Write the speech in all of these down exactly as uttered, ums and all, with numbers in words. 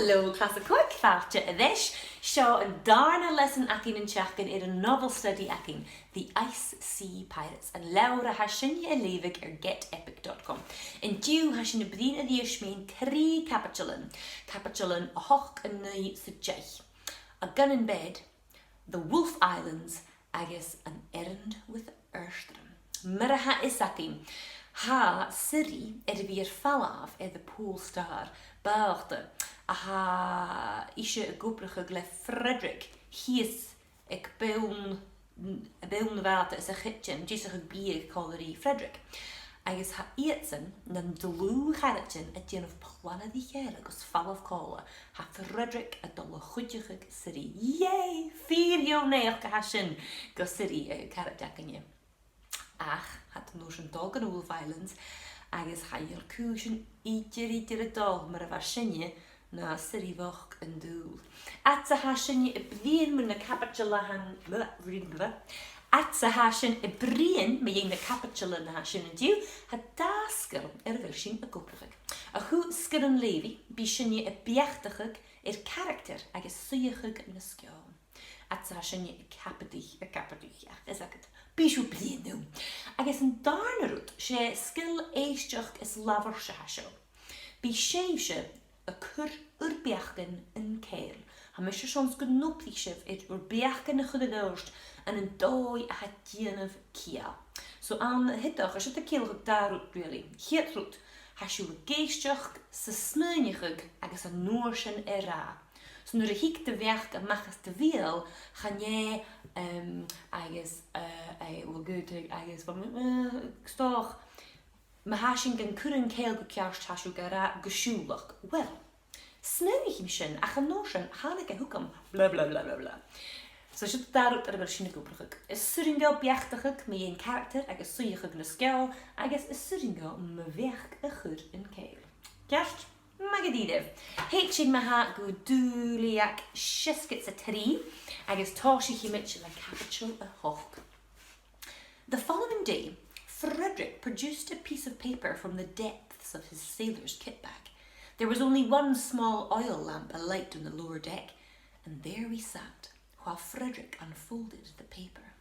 Hello, Clas a Còig, fàilte a-rithist. Seo an dàrna leasan againn an t-seachdain air an novel study againn, The Ice Sea Pirates, an leabhar a tha sinne a' leughadh air get epic dot com. An-diugh tha sinn a' bruidhinn a-rithist mu trì caibidealan, caibidealan a h-ochd, a naoi 's a deich. A Gun in Bed, The Wolf Islands agus An Errand with Erstrom. Mar a tha fios againn, tha Siri air a bhith air falbh air the Pole Star, bàta a tha ise ag obrachadh le Frederick shìos aig bonn, bonn na bàta sa chidsin, deasachadh biadh còmhla ri Frederick. Agus tha iadsan, na dlùth charaidean, a' dèanamh plana ri chèile gus falbh còmhla. Tha Frederick a' dol a chuideachadh Siri. Yay! Fìor dheagh naidheachd a tha sin gu Siri, a' charaid againne. Ach tha iad an uair sin a' dol gu na Wolf Islands, agus cha bheil cùisean idir, idir a' dol mar a bha sinne no Siri bhochd an dùil. Fhad 's a tha sinne a' bruidhinn mu na caibidealan, blah, blah, blah. Fhad 's a tha sinn a' bruidhinn mu dheidhinn na caibidealan a tha sin an-diugh, tha dà sgil air a bheil sinn ag obrachadh. A chionn sgil an leughaidh, bidh sinne a' beachdachadh air caractar agus suidheachadh na sgeòil. Fhad 's a tha sinne a' cabadaich, a' cabadaich, ach is agad, bidh sibh a' bruidhinn. Agus an dàrna rud, 's e sgil èisteachd is labhairt a tha seo. Bidh sibhse a' cur ur beachdan an cèill. Tha mise a' sealltainn gun obraich sibh air ur beachdan a chur air adhart ann an dòigh a tha a' dèanamh ciall. So ann an toiseach, tha seo a' ciallachadh dà rud, really. A' chiad rud, tha sibh ag èisteachd 's a' smaoineachadh agus an uair sin a' ràdh. So nuair a thig do bheachd a-mach às do bheul, chan e, um, agus, uh, I will go to, agus, uh, 's dòcha, ma tha sinn gan cur an cèill gu ceart, tha sibh ga ràdh gu siùbhlach. Well, smaoinich mi sin, ach an uair sin, thàinig e thugam, blah, blah, blah, blah, blah. So seo an dà rud air a bheil sinn ag obrachadh. Is urrainn dhomh beachdachadh mu dheidhinn caractar agus suidheachadh na sgeòil, agus is urrainn dhomh mo bheachd a chur an cèill. Ceart? Math dha-rìribh. Thèid sinn ma-thà gu Duilleag seasgad 's a trì, agus tòisichidh sinn le caibideil a h-ochd. The following day, Frederick produced a piece of paper from the depths of his sailor's kit bag. There was only one small oil lamp alight on the lower deck, and there we sat, while Frederick unfolded the paper.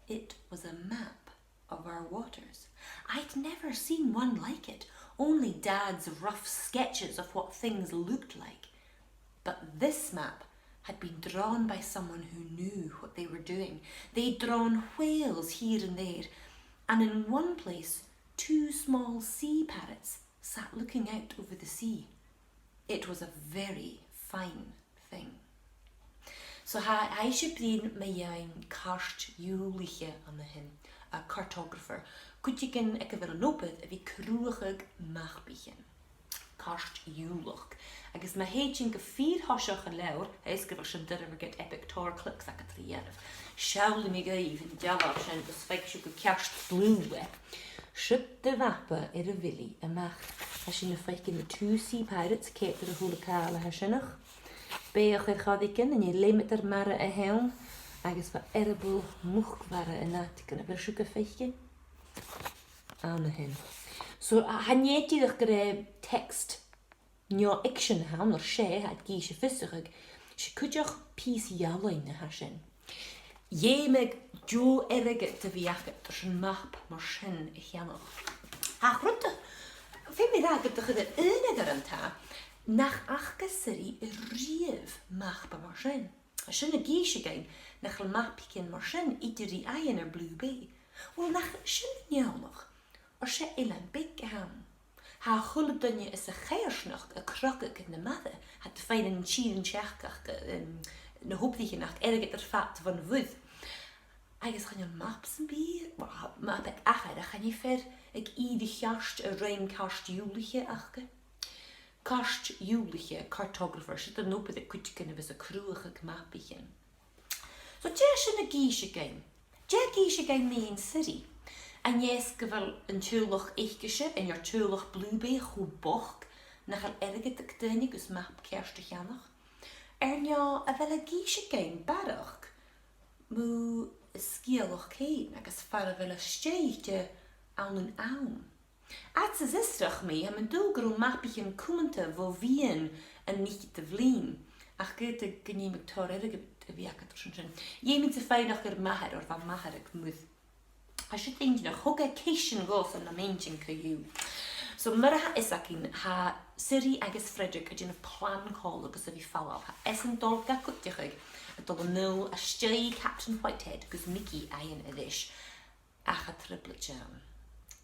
It was a map of our waters. I'd never seen one like it, only Dad's rough sketches of what things looked like. But this map had been drawn by someone who knew what they were doing. They'd drawn whales here and there, and in one place, two small sea parrots sat looking out over the sea. It was a very fine thing. So tha, tha ise a' bruidhinn mu dheidhinn cairt-dhiùlaiche an sin, a cartographer, cuideigin aig a bheil an obair a bhith a' cruthachadh mapaichean. Cairt-dhiùlachd. Agus ma thèid sinn gu fìor thoiseach an leabhair, tha fhios gu bheil sin duilich air get epic tor clicks agad ri dhèanamh. Seallaidh mi dhuibh an dealbh sin gus faic sibh gu ceart dlùth e. Siud am mapa air a bheil e a-mach. Tha sinn a' faicinn na two sea pirates, ceart air a h-uile càil a tha sin. Beathach air choreigin, an e leumadar mara a th' ann, agus bha earball muc-mhara an àiteigin. A bheil sibh ga faicinn? An sin. So, a, chan e dìreach gur e text neo-fhicsean a th' ann, oir 's e, tha e ag innse fiosrachadh, 's e cuideachd pìos ealain a tha sin. Dh'fheumadh deagh airgead a bhith agad airson map mar sin a cheannach. Ach rud a, feumaidh mi ràdh gun do chuir e iongnadh orm, tha, nach fhaca Siri a-riamh mapa mar sin. Tha sin ag innse dhuinn nach eil mapaichean mar sin idir ri fhaighinn air Blue Bay. Uill, nach sin neònach, oir 's e eilean beag a th' ann. Tha a h-uile duine is a' choimhearsnachd a' crochadh aig na mara, tha iad a' faighinn an t-sìth an t-seachdain, um, na h-obraichean aca airgead air fad bhon mhuir. Agus chan eil map sam bith, well, map aig Achair, ach chan e fear aig ìre cheart a rinn cairt-dhiùlaiche aca. Cairt-dhiùlaiche, cartographer, siud an obair aig cuideigin a bhios a' cruthachadh mapaichean. So dè tha sin ag innse dhuinn? Dè tha e ag innse dhuinn mu dheidhinn Siri? An e 's gu bheil an teaghlach aicese, an e teaghlach Blue Bay cho bochd nach eil airgead aig daoine gus map ceart a cheannach? Air neo a bheil e ag innse dhuinn barrachd mu sgeulachd fhèin agus far a bheil e stèidhichte ann an àm? Fhad 's as fhiosta mi, tha mi an dùil gun robh mapaichean cumanta bho mheadhan an fhicheadamh linn, ach ged a, gun dèan mi tòrr airgid a bhith agad airson sin. Dh'fheumainn-sa faighneachd air m' athair, oir bha m' athair aig muir. Tha siud inntinneach, thug e ceistean dhomh airson nam inntinn co-dhiù. So, mar a tha fios againn, tha Siri agus Frederick a' dèanamh plana còmhla gus a bhith a' falbh. Tha esan a' dol ga cuideachadh, a' dol a-null às dèidh Captain Whitehead gus Mickey fhaighinn a-rithist. Ach tha trioblaid ann.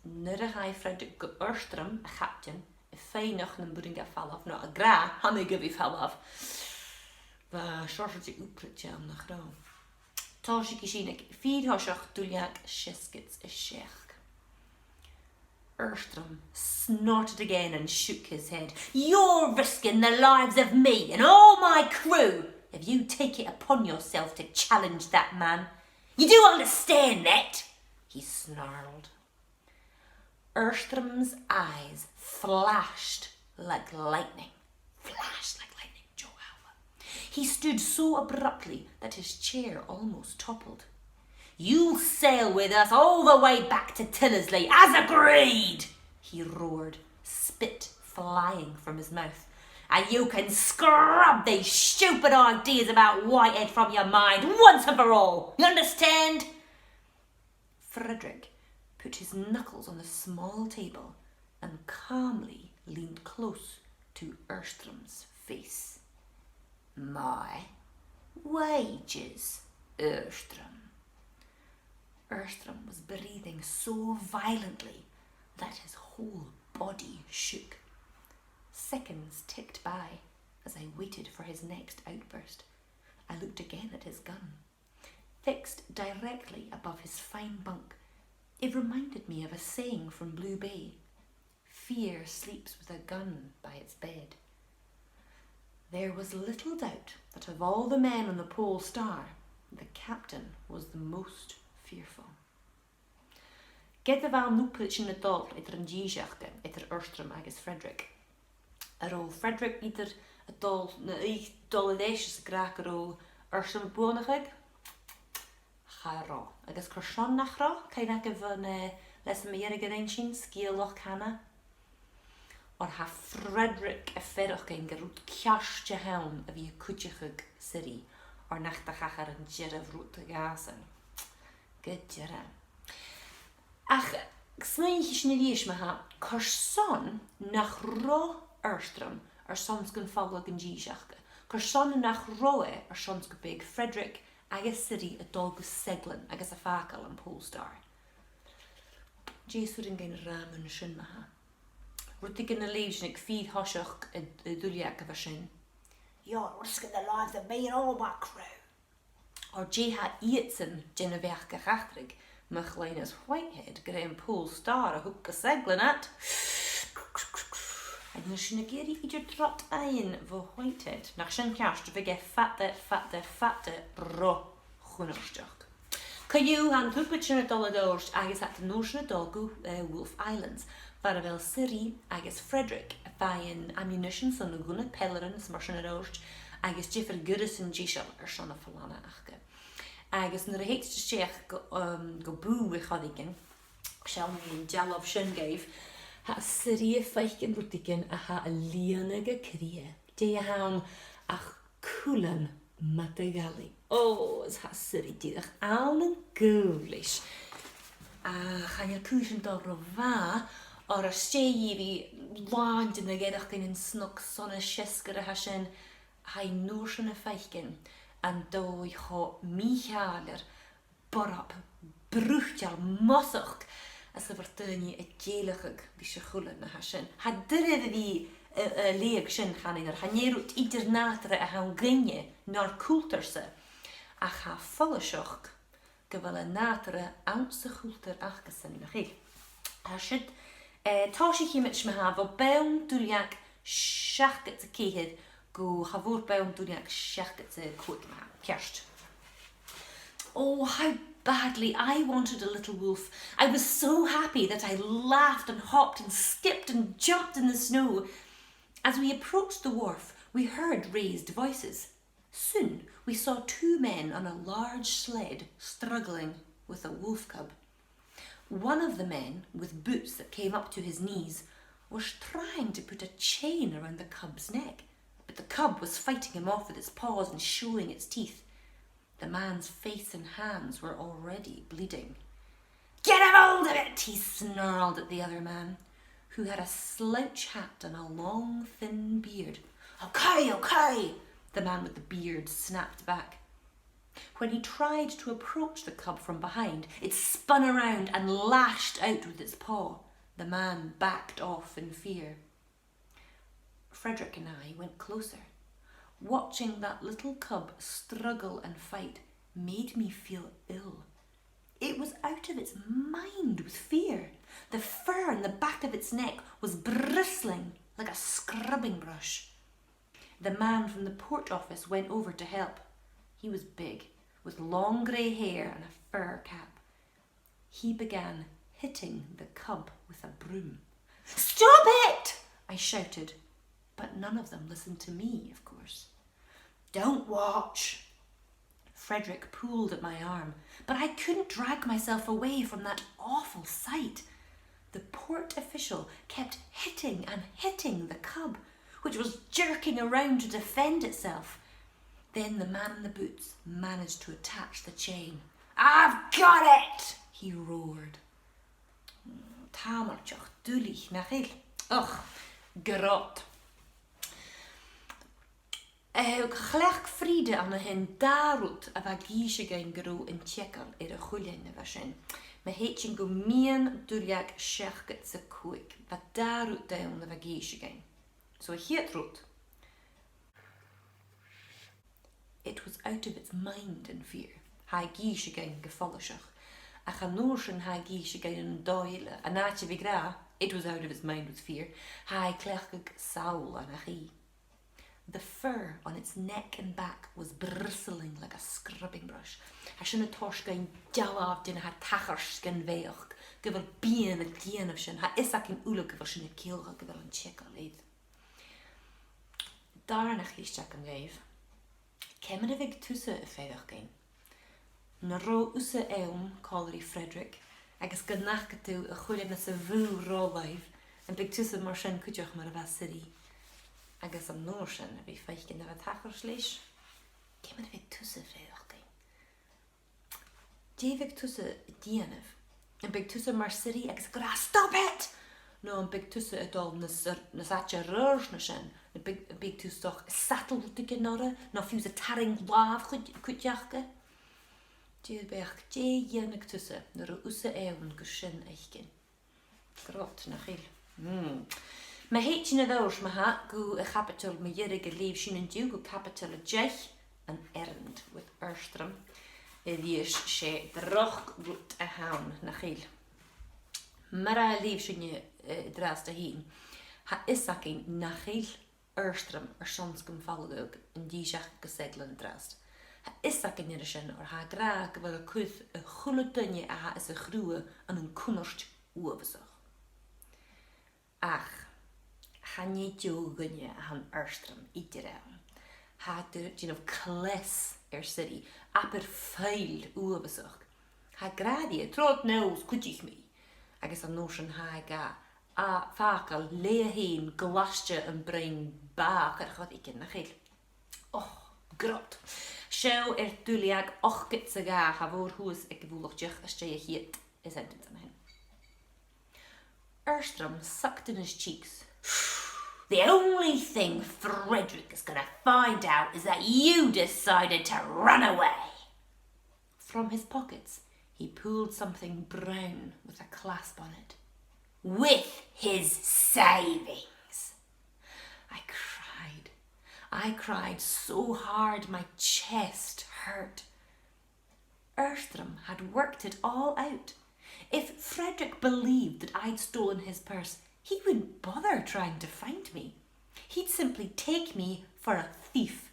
Nuair a chaidh Frederick gu Airstram, a' chaptaen, a' faighneachd nam b' urrainn dha falbh, no ag ràdh, chan eil e gu bhith a' falbh, bha seòrsa de uprate ann, nach robh? Tòisichidh sinn aig fìor thoiseach duilleag seasgad 's a seachd. Airstram snorted again and shook his head. "You're risking the lives of me and all my crew if you take it upon yourself to challenge that man. You do understand that?" he snarled. Airstram's eyes flashed like lightning. Flashed like lightning, Joe Alba. He stood so abruptly that his chair almost toppled. "You'll sail with us all the way back to Tillersley, as agreed!" he roared, spit flying from his mouth. "And you can scrub these stupid ideas about Whitehead from your mind once and for all. You understand?" Frederick put his knuckles on the small table and calmly leaned close to Airstram's face. "My wages, Airstram." Airstram was breathing so violently that his whole body shook. Seconds ticked by as I waited for his next outburst. I looked again at his gun. Fixed directly above his fine bunk, it reminded me of a saying from Blue Bay: "Fear sleeps with a gun by its bed." There was little doubt that of all the men on the Pole Star, the captain was the most fearful. Ged a bha an upraid sin a' dol eadar an dithis aca, eadar Airstram agus Frederick, an robh Frederick idir a' dol na, a' dol a-rithist is ag ràdh gun robh Airstram a' buannachadh? Cha robh. Agus carson nach robh? Cuimhnichibh an, eh, leasan mu dheireadh a rinn sinn, sgeul Loch Cana? Oir tha Frederick a' faireachdainn gur e rud ceart a th' ann a bhith a' cuideachadh Siri, oir nach do thachair an dearbh rud dhàsan. Gu dearbh. Ach smaoinichibh sinn a-rithist ma-thà, carson nach robh Airstram airson 's gun falbh an dithis aca? Carson nach robh e airson 's gum biodh Frederick agus Siri a' dol gu Seglin agus a' fàgail am Pole Star? Dè as urrainn dhuinn ràdh mun sin ma-thà? Rudeigin a leugh sinn aig fìor thoiseach an, an duilleig a bha sin. "You're risking the lives of me and all my crew." Oir dè tha iadsan a' dèanamh a-mach à Cathraiche, ma chluinneas Whitehead gur e am Pole Star a thug gu Seglin iad? An e sin ag iarraidh idir trod fhaighinn bho Whitehead? Nach sin ceart, bhiodh e fada, fada, fada ro chunnartach. Co-dhiù, tha an t-upraid sin a' dol air adhart agus tha iad an uair sin a' dol gu, eh, Wolf Islands, far a bheil Siri agus Frederick a' faighinn ammunition, son na gunna, peilearan is mar sin air adhart, agus diofar ghoireasan deiseil airson a' phlanaigeadh aca. Agus nuair a thèid iad a-steach gu, um, gu bùth air choreigin, seallaidh mi an dealbh sin dhuibh, tha Siri a' faicinn rudeigin a tha a' lìonadh a cridhe. Dè a th' ann ach cuilean madadh-allaidh. Ò, is tha Siri dìreach ann an gaol leis. Ach chan eil cùisean a' dol ro mhath, oir às dèidh a bhith làn de na gearrachaidhean snog sona seasgair a tha sin, tha i an uair sin a' faicinn an dòigh cho mì-chàilear, borb, brùideil, mosach, anns a bheil daoine a' dèiligeadh ris a' chuilean a tha sin. Tha e doirbh a bhith, eh, eh, a' leughadh sin, chanainn, oir chan e rud idir nàdarra a th' ann dhuinne nar cultar-sa, ach tha e follaiseach gu bheil an nàdar anns a' chultar acasan, nach eil? Tha siud, eh, tòisichidh sinn ma-thà bho bonn duilleag seachdad 's a ceithir gu, cha mhòr, bonn duilleag seachdad 's a còig ma-thà. Ceart. Oh, how badly I wanted a little wolf. I was so happy that I laughed and hopped and skipped and jumped in the snow. As we approached the wharf, we heard raised voices. Soon we saw two men on a large sled struggling with a wolf cub. One of the men, with boots that came up to his knees, was trying to put a chain around the cub's neck, but the cub was fighting him off with its paws and showing its teeth. The man's face and hands were already bleeding. "Get a hold of it!" he snarled at the other man, who had a slouch hat and a long, thin beard. "Okay, okay," the man with the beard snapped back. When he tried to approach the cub from behind, it spun around and lashed out with its paw. The man backed off in fear. Frederick and I went closer. Watching that little cub struggle and fight made me feel ill. It was out of its mind with fear. The fur on the back of its neck was bristling like a scrubbing brush. The man from the port office went over to help. He was big, with long grey hair and a fur cap. He began hitting the cub with a broom. "Stop it!" I shouted, but none of them listened to me, of course. "Don't watch." Frederick pulled at my arm, but I couldn't drag myself away from that awful sight. The port official kept hitting and hitting the cub, which was jerking around to defend itself. Then the man in the boots managed to attach the chain. "I've got it!" he roared. Tàmailteach duilich, nach eil? Och, grod. Eh, chleachd Frida an sin dà rud a bha ag innse dhuinn gun robh an t-eagal air a' choilean a bha sin. Ma thèid sinn gu meadhan duilleag seachdad 's a còig, bha dà rud ann a bha ag innse dhuinn. So a' chiad rud, it was out of its mind in fear. Tha e ag innse dhuinn gu follaiseach. Ach an uair sin tha e ag innse dhuinn an dòigh eile, an àite a bhith ag ràdh, it was out of its mind with fear, tha e a' cleachdadh samhla, nach eil? The fur on its neck and back was bristling like a scrubbing brush. Tha sin a' toirt dhuinn dealbh de na tha a' tachairt dhan bheachd, gu bheil bean a' dèanamh sin, tha fios againn uile gu bheil sin a' ciallachadh gu bheil an t-eagal air. Dàrna cheist agam dhuibh. Ciamar a bhiodh tusa a' faireachdainn? Nan robh thusa ann còmhla ri Frederick, agus gun fhaca tu a' choilean anns a' bhùth ro làimh, am biodh tusa mar sin cuideachd mar a bha Siri? Agus an uair sin, a bhith a' faicinn na bha a' tachairt leis, ciamar a bhiodh tusa a' faireachdainn? Dè bhiodh tusa a' dèanamh? Am biodh tusa mar Siri agus ag ràdh, "Stop it!" No am biodh tusa a' dol nas, nas fhaide air adhart na sin? Am biodh, am biodh tusa a' satal rudeigin orra? No fiù 's a' tarraing làmh cuid-, cuideachd? Dè am beachd, dè dhèanadh tusa nan robh thusa ann gus sin fhaicinn? Grod, nach eil? Mm. Ma thèid sinn air adhart ma-thà gu a' chaibideil mu dheireadh a leugh sinn an-diugh, gu caibideil a deich, An Errand with Erstrom, a-rithist 's e droch rud a th' ann, nach eil? Mar a leugh sinne, eh, an-dràsta fhèin, tha fios againn nach eil Erstrom airson 's gum falbhadh an dithis aca gu seagal an-dràsta. Tha fios againn air a sin oir tha e ag ràdh gu bheil e a' cur a h-uile duine a tha anns a' chriutha ann an cunnart uabhasach. Ach chan e deagh dhuine a th' ann an Erstrom idir ann. Tha e a' dèanamh cleas air Siri, abair foill uabhasach. Tha e ag ràdh rithe, "Trobhad a-nall 's cuidich mi." Agus an uair sin tha e ga, a, fàgail leatha fhèin glaiste am broinn bàgh air choreigin, nach eil? Och, grod. Seo air duilleag ochdad 's a dhà, tha mòr shuas aig a' bhùlach dìreach às dèidh a' chiad sentence an sin. Erstrom sucked in his cheeks. "The only thing Frederick is gonna find out is that you decided to run away." From his pockets, he pulled something brown with a clasp on it. "With his savings." I cried. I cried so hard my chest hurt. Erstrom had worked it all out. If Frederick believed that I'd stolen his purse, he wouldn't bother trying to find me. He'd simply take me for a thief,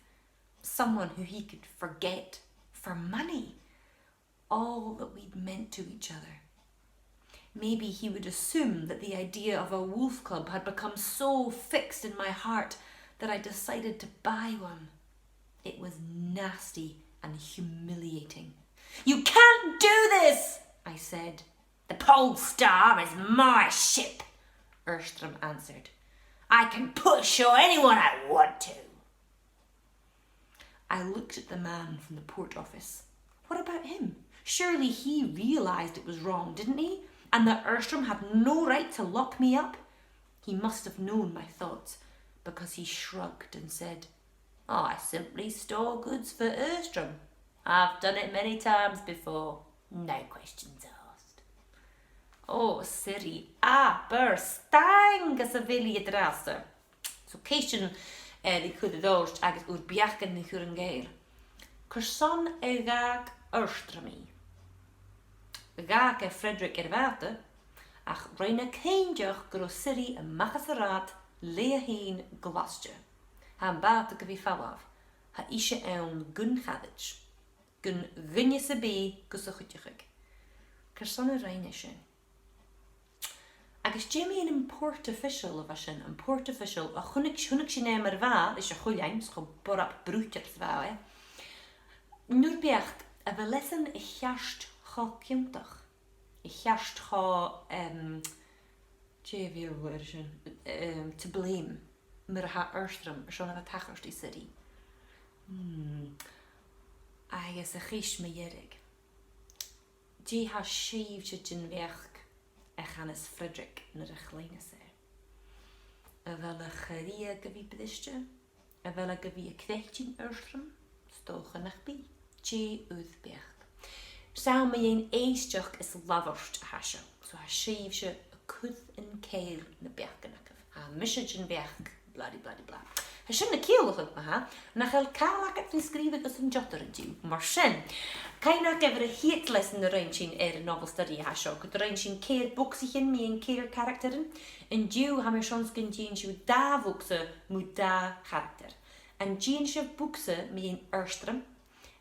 someone who he could forget for money, all that we'd meant to each other. Maybe he would assume that the idea of a wolf cub had become so fixed in my heart that I decided to buy one. It was nasty and humiliating. "You can't do this," I said. "The Pole Star is my ship," Erstrom answered. "I can put ashore anyone I want to." I looked at the man from the port office. What about him? Surely he realised it was wrong, didn't he? And that Erstrom had no right to lock me up? He must have known my thoughts, because he shrugged and said, "I simply store goods for Erstrom. I've done it many times before. No questions asked." O, Siri, abair staing gus a bheil i an-dràsta. So, ceistean, eh, ri chur air adhart agus ur beachdan ri chur an cèill. Carson a dh'fhàg Erstrom i? Dh'fhàg e Frederick air a' bhàta, ach rinn e cinnteach gun robh Siri a-mach às an rathad leatha fhèin glaiste. Tha am bàta gu bhith a' falbh. Tha ise ann gun charaid, gun dhuine sam bith gus a chuideachadh. Carson a rinn e sin? Agus dè mu dheidhinn am port official a bha sin, am port official a chunnaic, chunnaic sinn e mar a bha, leis a' chuilean, 's cho borb brùideil 's a bha e. An uair a bha e, a bheil esan a cheart cho ciontach, a cheart cho, em, dè a bheil thu ag ràdh air sin, em, to blame, mar a tha Erstrom, airson a bha a' tachairt ri Siri. Hmm. Agus a' cheist mu dheireadh. Dè tha sibhse den bheachd a chanas Frederick nuair a chluinneas e? A bheil e a' creidsinn gu bhith briste? A bheil e gu bhith a' creidsinn Erstrom? 'S dòcha nach bi. Dè ur beachd? 'S ann mu dheidhinn èisteachd is labhairt a tha seo. So tha sibhse a' cur an cèill na beachdan agaibh. Tha mise den bheachd, blah di blah di blah. Tha sin na ciallachadh, ma-thà, nach eil càil agad ri sgrìobhadh anns an jotter an-diugh. Mar sin, cuimhnich gur e a' chiad leasan a rinn sinn air an novel study a tha seo, gun do rinn sinn ceithir bogsa mu dheidhinn ceithir caractaran. An-diugh tha mi airson 's gun dèan sibh dà bhogsa mu dà charactar. An dèan sibh bogsa mu dheidhinn Erstrom,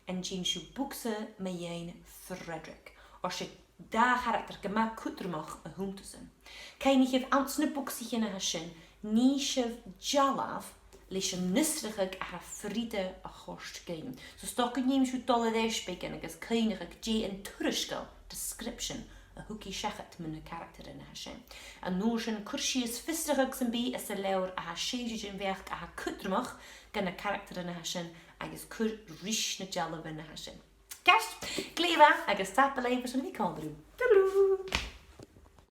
an dèan sibh bogsa mu dheidhinn Frederick. Oir 's e dà charactar gu math cudromach a th' annta sin. Cuimhnichibh, anns na bogsaichean a tha sin, nì sibh dealbh leis an fhiosrachadh a tha Frida a' toirt dhuibh. So 's dòcha gun dèan sibh dol air ais beagan agus cuimhneachadh dè an tuairisgeul, description, a thug i seachad mu na caractaran a tha sin. An uair sin, cuir sìos fiosrachadh sam bith anns an leabhar a tha sibhse den bheachd a tha cudromach dha na caractaran a tha sin agus cuir ris na dealbhan a tha sin. Ceart, glè mhath agus tapadh leibh airson a bhith còmhla rium. Toodaloo!